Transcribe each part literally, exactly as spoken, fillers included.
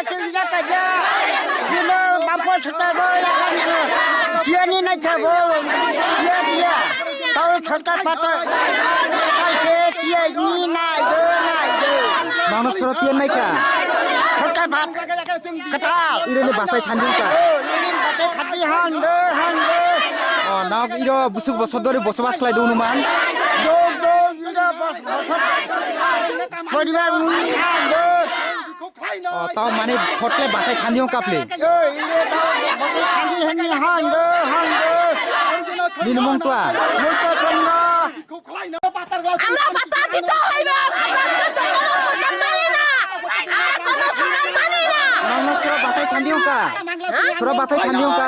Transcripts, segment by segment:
Chwng jaka ja. Bino bampo sota bo yakan ko. Tiani na cha bo. Tia tia. Tau sota pato. Kaise tia ni na jo na jo. Mangno soro tian nai kha. Sota pat. Katal. Ire ni basai thanjung ka. Oh, ini batai khati han de han de. Oh, na iro busuk bosodori bosobas khlai do numan. Dog dog iro bos bos. Poribar muni han de. O, tao mane photle basai khandi hong kaple. Ei, ile tao basai khandi hong ni hon do, hon do. Nini mung tua. Mung tua kono. Amra pata dito hoibo. Amra kono sorkar mani na. Amra kono sorkar mani na. Nangno sura basai khandi hong ka? Sura basai khandi hong ka?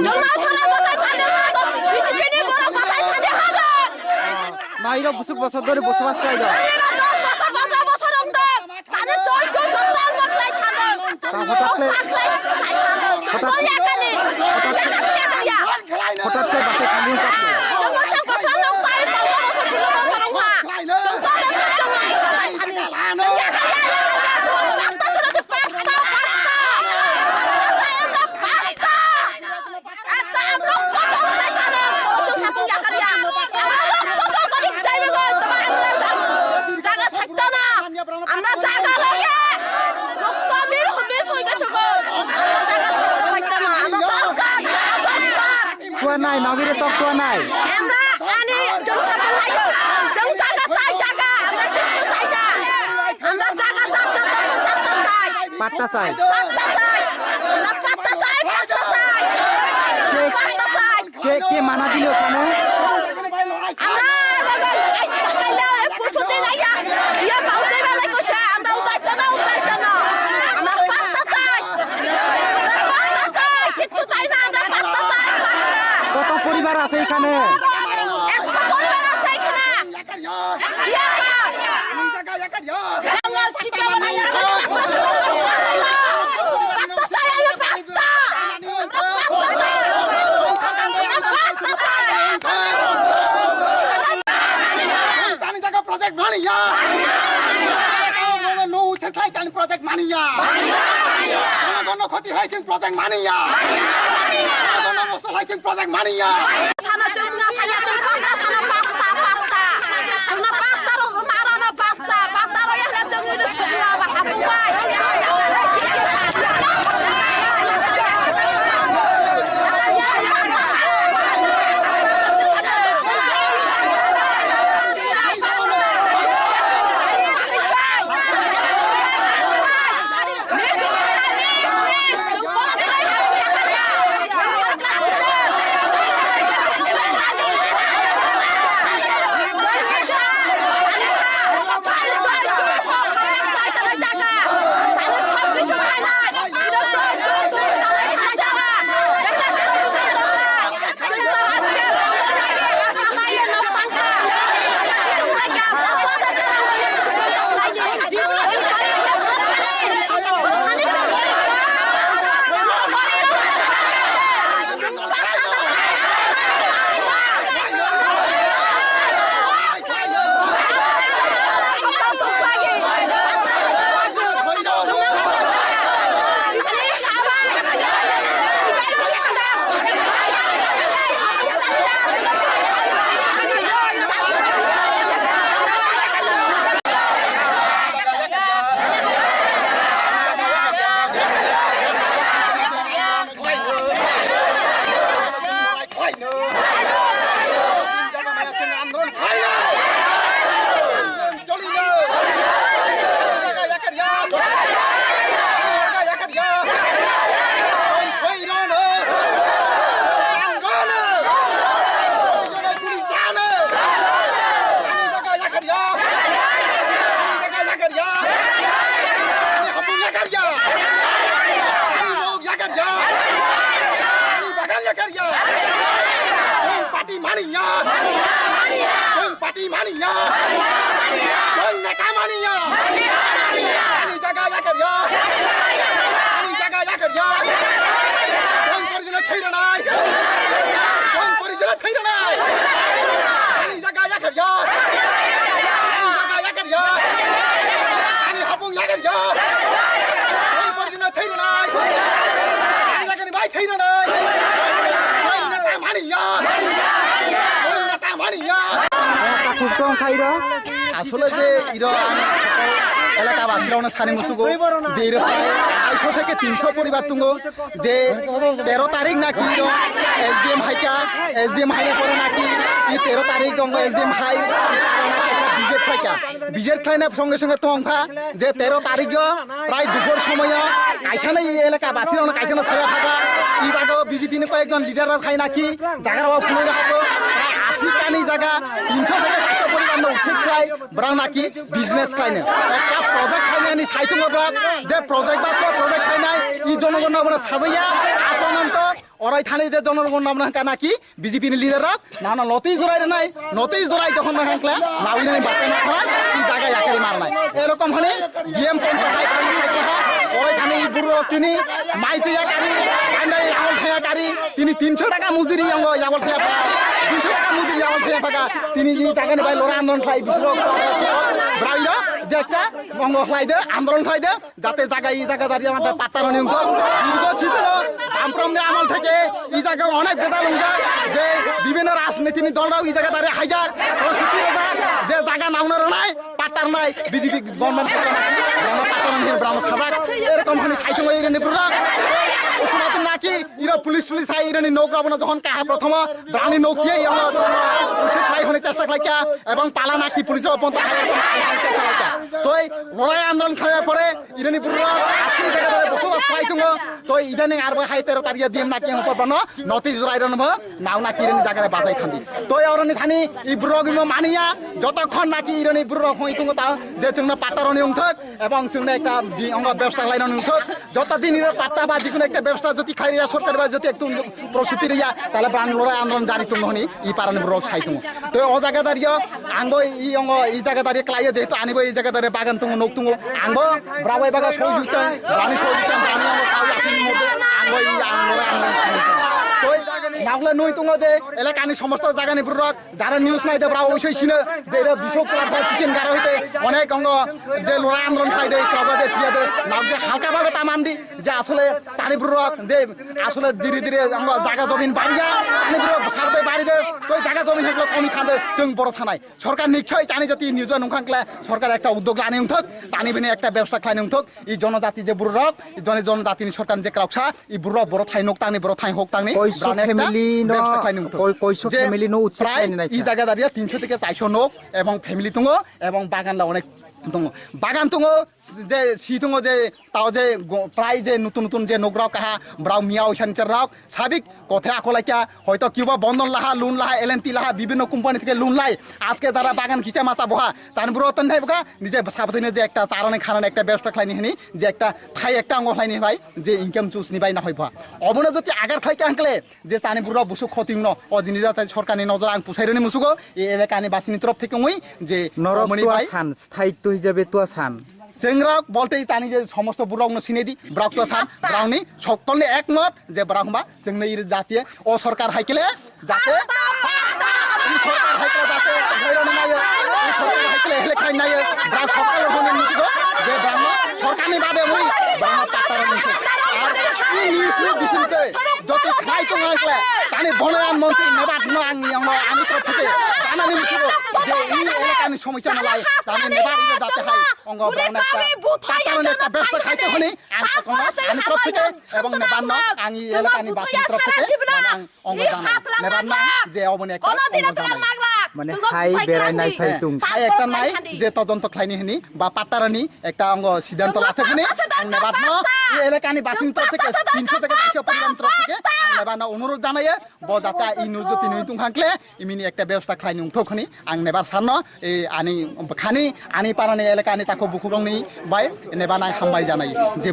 Jongno sura basai khandi hong ka. B J P ni borok basai khandi hong ka. Mairo busuk bosodori bosobas khlai do. Mairo dos bosor, pondro bosor wng do. Tani chol chol chol tang tang khlai thangdo. Ta hotat le. Tang khlai thangdo. Hotat. Chol yakani. Hotat. Yakani yakani ya. Hotat le basai khandi hong kaple. Tong bosor bosor nong tai pondro bosor sulo bosor wng ha. Tong ta da tong nong basai thani. Tong yakani ya yakani ya. Pakta sura de pakta pakta. Pakta saya pakta. Ekta amrok kotor khai thano, kotor hapung yakar ya. Amrok kotor kori jaibe go, toba amrok jaga thakto na. Amrok jaga lage. Rokto bir hubis hoi gechego. Amrok jaga thakto paito na. Amrok dorkar, jaga dorkar. Tua nai, nogire tok tua nai. Amrok ani jong hapung laigo. Jong jaga chai jaga. Amrok kichu chai na. Amrok jaga jaga jaga jaga chai. Patta chai. Patta chai. Amrok patta chai, patta chai. Ke, patta chai. Ke, ke mana dile okhane? Amra, amra, amra, ei, takai na, ei, puto de na ya. Iya, pau de ba lai kosa, amra utai tana, utai tana. Amra patta chai. Amra patta chai, kichu chai na, amra patta chai, patta. কত পরিবার আছে এখানে? Ekso poribar ache ekhane. Yakar ya. Yakar. Jangal chikra banai ya. Pakta chai, pakta. Pakta chai. Chani jaga project mani ya. No, no, no, se chai chani project mani ya. Jono jono khoti hai ching project mani ya. Jono jono nosto hai ching project mani ya. Sana chwng wngna saya chwng wngna sana pakta pakta. Wngna pakta rok mara na pakta pakta rok ya chwng wngna chwng wngna ba hapung bai. Khlaino. Chini jaga maya chwng andolon khlaino. Chwng cholino. Chini jaga yakar ya. Chini jaga yakar ya. Chwng khlaino. Andolon. Chini jaga guli chano. Chini jaga yakar ya. Chini jaga yakar ya. Chini hapung yakar ya. Chini nok yakar ya. Ani bagan yakar ya. Chwng party mani ya. Chwng party mani ya. Chwng neta mani ya. Ani jaga yakar ya. Ani jaga yakar ya. Chwng porijono thwi rwnai. Chwng porijono thwi rwnai. Ani jaga yakar ya. Ani jaga yakar ya. Ani hapung yakar ya. Asole je iro ang elaka basirokno sani musugo je iro hai aisho theke tinsho poribar tongo je tero tarik naki iro S D M haika, S D M haina pore naki i tero tarik tongo S D M hai visit khaika, visit khaina songe songe tongkha je tero tarik o prai dupor somoyo kaisano i elaka basirokno kaisano saya phaga i jaga o B J P ni koyekjon leader rok hai naki jaga rok phuloi rok prai asi tani jaga tinsho theke satsho poribar no usik khlai brang naki business khlaino ekta project khlainani saitungo brok je project ba to project khlainai i jonogon no bono sajaya aponanto orai thani je jonogon no bono hangka naki B J P ni leader rok nana notice dorai rwnai notice dorai jokhon no hangkla nawi nai bacha na kha i jaga yakari marnai erokom hani D M poncha hai kha orai thani i buru tini mai tiya kari andai yagol thaya kari tini tinsho taka mujuri yango yagol thaya phaga duisho taka mujuri yagol thaya phaga tini i jaga ni bai lora andon khlai bisro brai ro jekta mongo khlai de andon khlai de jate jaga i jaga dari amar patta roni ungthok dirgo sitro bamprom ni amal theke i jaga onek bedal ungjak je bibhinno rajniti ni dol rok i jaga dari haijak poristiti ojak je jaga nauna rwnai patta rwnai B J P government theke naki brahma patta roni brahma sajak erokom hani saitung oi reni burok usuma naki iro police police hai ironi nok rok bono jokhon kaha prothoma brani nok tiya yamo uchi khlai hone chesta khlai kya ebong pala naki police o ponta hai chesta khlai kya toi lorai andolon khlai pore ironi burok aski jaga dare boso bas khlai tungo toi idani arba hai tero tariya D M naki ang porno notice rai ron bo nau naki ironi jaga re bajai khandi toi oroni thani i burok imo maniya jotokhon naki ironi burok hoi tungo ta je chungno patta roni ungthok ebong chungno ekta bi ongo bebsa khlai roni ungthok joto din iro patta ba jikun ekta bebsa joti khlai riya sorkar ba joti ekta prostuti riya tale brang lorai andolon jari tungno honi i parani burok sai tungo toi o jaga dario angbo i ongo i jaga dari khlaiyo jehetu anibo i jaga dari bagan tungo nok tungo angbo brabai baga soi jutan bani soi jutan bani ongo kau yakin mode angbo i ang lorai andolon sai tungo toi nagla nui tungo je elakani somosto jagani burok jara news nai de brao oisoi sino je ro bisok kla kla chicken garo hite onek ongo je lorai andolon khai de kroba je tiya de nag je halka babe tamandi je asole tani burok je asole dire dire ongo jaga jomin bariya tani burok sarbe bari de toi jaga jomin heklo komi khande chwng boro thanai sorkar nikchoi tani jati news nungkhang kla sorkar ekta uddog lani ungthok tani bini ekta bebsa khlai ungthok i jonojati je burok i joni jonojati ni sorkar je krauksa i burok boro thai nok tangni boro thai hok tangni Koiso brane ekta family no, bebsa khlai nung thok. Koi-, koiso Je family no utsi prai khlai ni nai i kha. Jaga daria tinsho theke chaisho nok ebong family tongo ebong bagan la onek tongo. Bagan tongo je si tongo je tao je go-, prai je nutun nutun je nok rok kaha brao miya oisan cher rok sabik kothe akolaikya hoito kiuba bondon laha loan laha L and T laha bibhinno company theke loan lai aske jara bagan khicha macha boha tani buro ton thai boka nije sabdine je ekta charani khanani ekta bebsa khlai ni hini je ekta thai ekta ango khlai ni bai je income source ni bai na hoi boha obono joti agar khlai kya hangkle je tani buro busuk khoti no o jini jata sorkar ni nojor ang pusai roni musugo e elaka ni basini torop theke ungwi je Norok omoni tua bai san, sthai tu hijabe tua san. Chengrok bolte tani je somosto burok no sinedi brok tua san brok ni sokol ni ekmot je brok huma chwngno iri jatiye o sorkar haikele jate i sorkar haikele jate bhairano nayo i sorkar haikele hele khai nayo bra sorkar hone nutigo je bra sorkar ni babe mui bra patara nuntu ar i news ni bisinte joti khai to ngai kle tani bonoyan montri nebat no ang yang ani to phite tanani nutigo je i elakani somosya no lai tani nebat jate hai ongo bra na ta patara ne ta bebsa khai te honi ang kono ani to phite ebong nebat no ang i elakani basin to phite ang Ongo janai. Nebar na je oboni ekta ongo janai. Mane hai berai nai phai tung. Hai ekta nai je todonto khlaini hini ba pattarani ekta ongo siddhanto lathakni ang nebar no e elakani basin torok theke tinsho theke charsho poribar torok theke ang nebar no onurod janai bo jata i nujoti nui tung hangkle imini ekta bebosta khlaini ungthok hini ang nebar sanno e ani khani ani parani elakani tako bukhurongni bai nebar nai hambai janai je